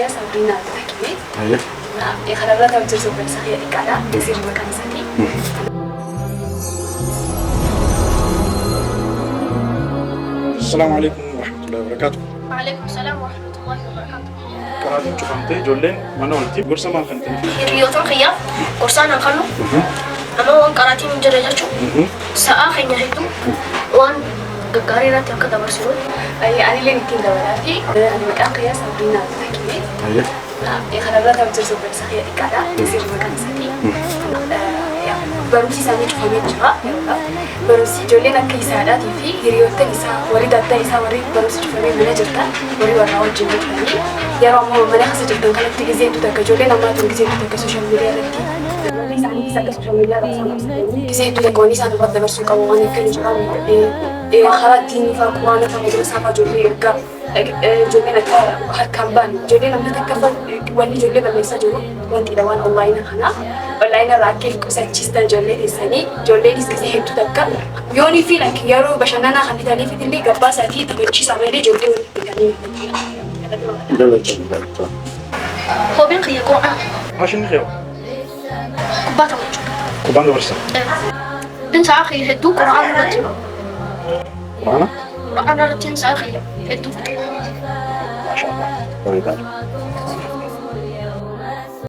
kiyya Sabriinaa Abdulhakiimi. Kanarra ta'u jirtu obboleessa kiyya xiqqaadha. Sirri maqaan isaati. Assalaamu alaikum warahmatullahi wabarakatuh. Waalaikum salam warahmatullahi wabarakatuh. Karaatiin cufamtee ijoolleen mana olti gorsa maal kan ta'eef? Hiriyoota kiyyaaf gorsaan an kennu amma waan qaraatiin hin jirre jechuun sa'aa keenya hedduu waan gaggaarii irratti akka dabarsinu. Anillee ittiin dabalaa fi ani maqaan kiyya Sabriinaa Abdulhakiimi. Kanarra ta'u jirtu obboleessa kiyya xiqqaadha. Sirri maqaan isaati. Barumsi isaanii cufamee jira yeroodhaaf. Barumsi ijoolleen akka isaadhaatii fi hiriyoottan isaa warri daddaa isaa warri barumsi cufamee mana jirtan warri warraa wajjin jirtanii yeroo ammoo mana keessa jirtan kanatti gizee takka ijoolleen ammaa tun gizee takka social media irratti warri isaaniitis akka social media irratti isaan qabsatanii gizee takka wanni isaan irratti dabarsuu qabu waan akka hin jiraanne karaa ittiin fa'aa quraana fa'aa madrasaa fa'aa ijoollee ergaa ijoolleen akka harkaan ba'an ijoolleen namni takka wanni ijoollee balleessaa jiru wantiidha waan online kana online irraa akka qusachiistan ijoollee teessanii ijoolleenis gisee hedduu takka yoonii fi like yeroo bashannanaa kan bitaniif illee gabbaa isaatii taphachiisaa malee ijoollee walitti bitanii. Hobiin kiyya qura'aana. Maashinni kee Kubbaa taphachuu. Kubbaan dabarsa. Din sa'aa kiyya hedduu qura'aana irratti. Quraana? Qura'aana irratti sa'aa kiyya hedduu. Maashaallah. Bareedaadha.